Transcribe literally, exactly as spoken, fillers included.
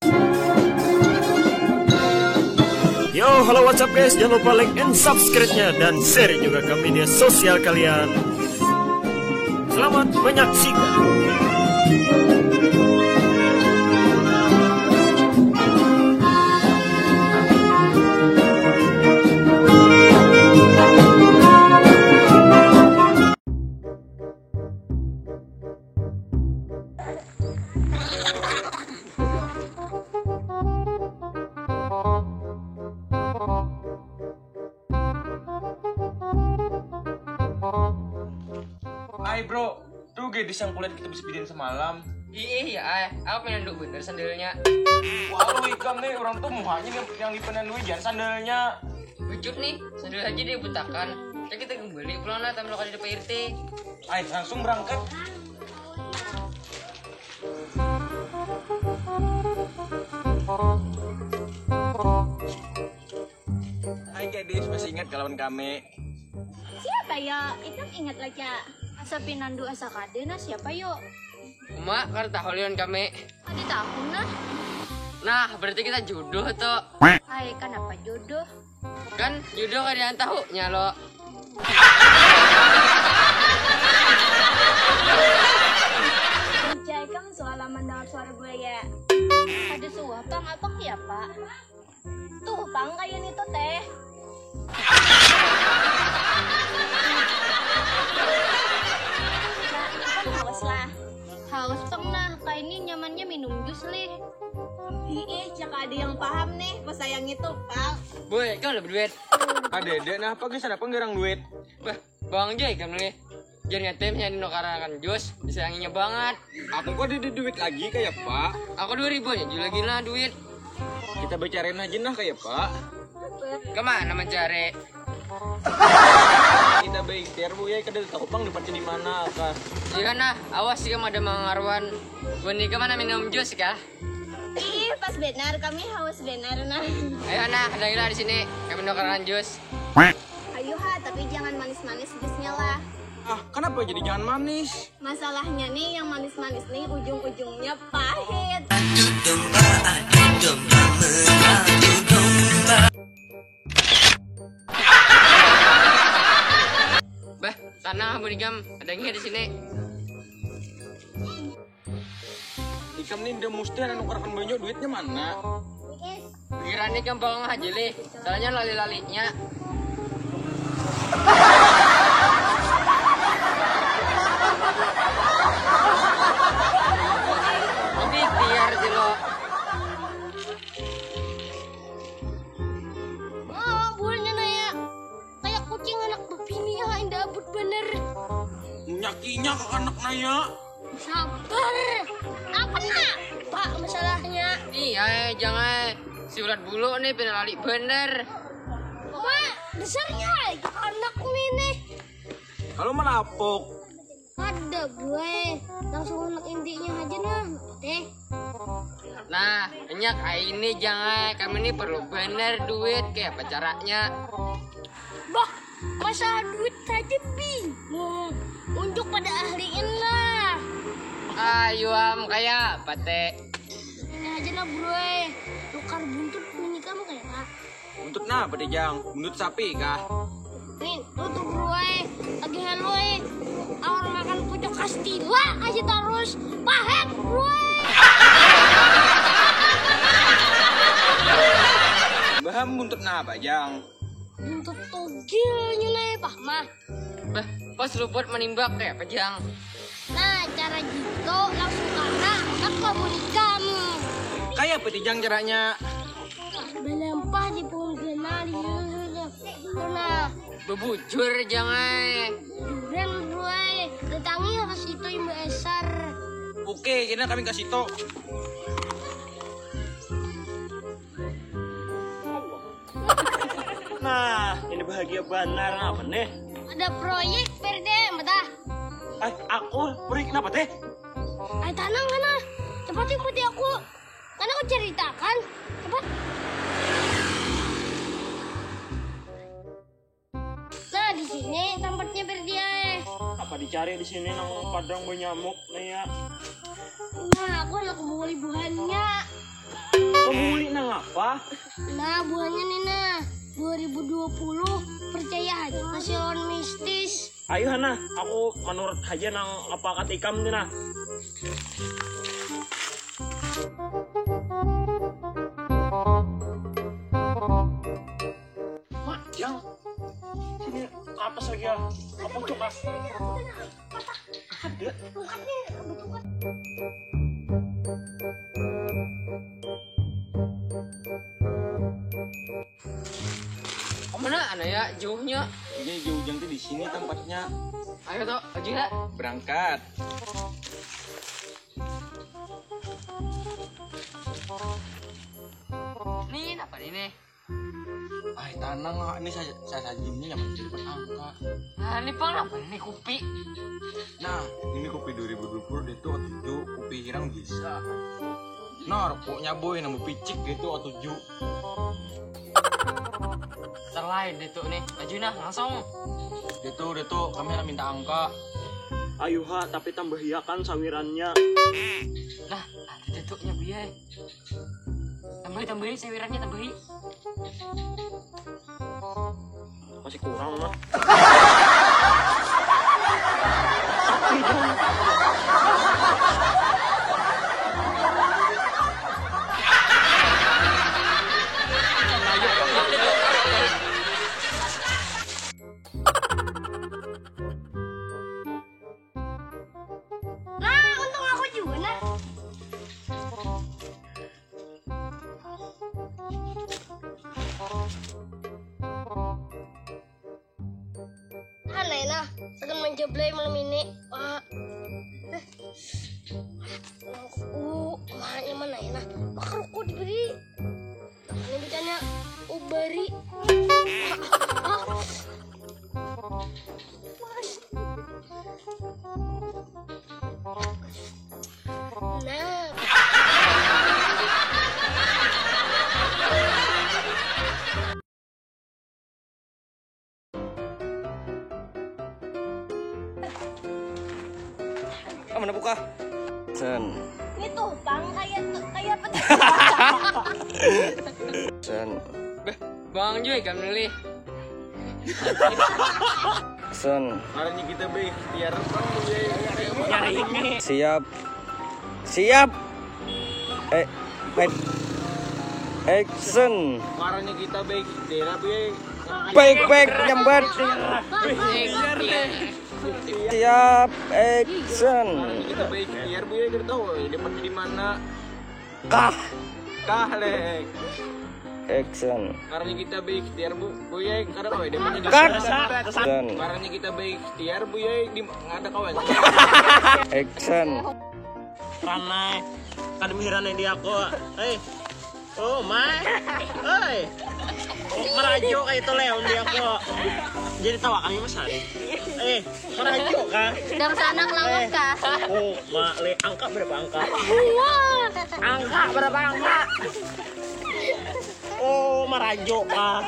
Yo, halo, what's up guys? Jangan lupa like and subscribe-nya dan share juga ke media sosial kalian. Selamat menyaksikan. Hai bro, tuh gadis yang kulit kita bisa bikin semalam. Iya ya, ay. Apa yang nunduk bener sandalnya? Wah, lu ikam nih, orang tuh muhanya nih yang dipenandui, jangan sandalnya. Becut nih, sandal aja dia butakan. Ya kita kembali pulang lah, tamu kada ada Pak R T. Ay, langsung berangkat. Hai gadis, masih ingat kalawan kami? Siapa ya? Ikam ingat lah, Cak. Asa pinandu asa kada nah, siapa yo? Uma, kada tahu liwan kami. Kada tahu nah. Nah, berarti kita jodoh tuh. Hai, kenapa jodoh? Kan jodoh kada tahunya lo. Jai, kam suah lah mandangar suara buaya. Kada suah pang, apa kaya apa? Tuh pang kaya nitu teh. Nah, ikam haus lah. Haus pang nah, kaini nyamannya minum jus lih. Hiih, caka ada yang paham nih, kusayangi tuh pang. Boy, kau lebih duit. Ada ada nah, apa kisah apa ngerang duit? Bah, bawang aja ikam nih. Jangan ngetem yang nukaran jus, disayanginya banget. Aku kok ada duit lagi kayak pak. Aku dua ribu aja lagi lah duit. Kita bercariin aja nah kayak pak. Kemana mencari? Kita baik tiar bu ya, kada tahu pang dapatnya di mana kah. Iya nah, awas sih kamu ada mangaruan. Buat nikah mana minum jus kah? Ih, pas benar, kami haus benar nah. Ayo nah, ada gila di sini. Kami nukaran jus. Ayo ha, tapi jangan manis-manis jusnya lah. Ah, kenapa jadi jangan manis? Masalahnya nih, yang manis-manis nih ujung-ujungnya pahit. Adu domba, adu domba, mengadu domba. Bah, tanah bunikam, ada nggak di sini? Ikam nih nda musti ada nukarkan banyu, duitnya mana? Pikiran ikam bawang aja lih, soalnya lali-lalinya. Tapi tiar sih lo. Oh, buhannya naya. Kayak kucing anak bebini ya, indah abut bener. Munyakinya ke anak naya. Sabar. Apa nak? Pak, masalahnya. Iya, eh, jangan. Si ulat bulu nih pina lali bener. Mak, dasarnya anak ini. Kalau melapuk. Ada, boy. Langsung anak intinya aja nah. Teh. Nah, enyak ai ini jangan. Kami ini perlu bener duit. Kayak apa caranya? Bah, masalah duit saja bingung. Unjuk pada ahliin lah. Ayo am, kayak apa teh? Ini aja lah bro, eh. Tukar buntut menikah mau kayak apa? Buntut napa teh jang? Buntut sapi kah? Nih, lu tuh bro, eh. Lagi halo, eh. Awal makan pucuk kastila aja terus. Pahet, bro, eh. Baham buntut napa jang? Buntut togel nyunai pah mah. Bah, pas luput manimbak kayak apa jang? Nah, cara jitu langsung kana anak komunikam. Kayak apa teh jang caranya? Balampah di pohon gana di sana. Bebujur jang ai. Duran bro ai. Datangi harus itu imba esar. Oke, kena kami kasih to. Nah, ini bahagia banar apa nih? Ada proyek P R D, betah. Ay, aku proyek kenapa teh? Ay, tanang kana. Cepat ikuti aku. Kana aku ceritakan. Cepat. Nah, di sini tempatnya P R D. Apa dicari di sini nang padang banyamuk nih ya? Nah, aku anak buli buhannya. Wah. Nah, buahnya nih nah, dua ribu dua puluh, percaya aja masih lawan mistis. Ayo nah, aku menurut aja nang apa katikam nih nah. Mak, yang sini ke atas lagi ya. Apa cok ah? Mana anu ya jauhnya? Ini jauh jang tuh di sini tempatnya. Ayo toh, aja ya. Berangkat. Nih, apa ini? Ay, tanang lah, ini saya saya sajimnya yang penting angka. Nah, ini pang apa ini kopi? Nah, ini kopi dua ribu dua puluh dia tuh tujuh kopi hirang bisa. Nah, rokoknya boy nambah picik dia tuh tujuh. Terlain dia tuh nih, maju nah langsung. Dia tuh dia tuh kami minta angka. Ayo ha, tapi tambah iya kan sawirannya. Nah, ada dia tuh nya biaya. Tambahi, tambahi, sawirannya tambahi. Masih kurang lah. Nah, untung aku juga nah. Aneh nah, akan main jablay malam ini. Wah. Uh, makanya mana ya nah? Makan rokok diberi. Ini bacanya ubari. Nah. Ah, mana buka? Sen. Ini tuh pang kayak kayak apa tuh? Sen. Beh, bang juga ikan melih. Sen. Hari ini kita baik ikhtiar. Siap. Siap. Eh, baik. Action. Hari ini kita baik ikhtiar, Bey. Baik, baik, nyambat. Siap, action. Kita baik ikhtiar, Bey. Kita tahu di mana. Kah. Kah, lek. Action. Karena kita baik ikhtiar, Bu. Bu ya, kada kawa di mana. Cut. Action. Karena kita baik ikhtiar, Bu ya, di ada kawan. Action. Ranai. Kada mihiran di aku. Hei. Oh my. Hei. Merajuk kayak itu Leon di aku. Jadi tawa kami Mas Hari. Eh, merajuk kah? Dangsanak lawan kah? Oh, mak le angka berapa angka? Angka berapa angka? Oh, merajuk kah?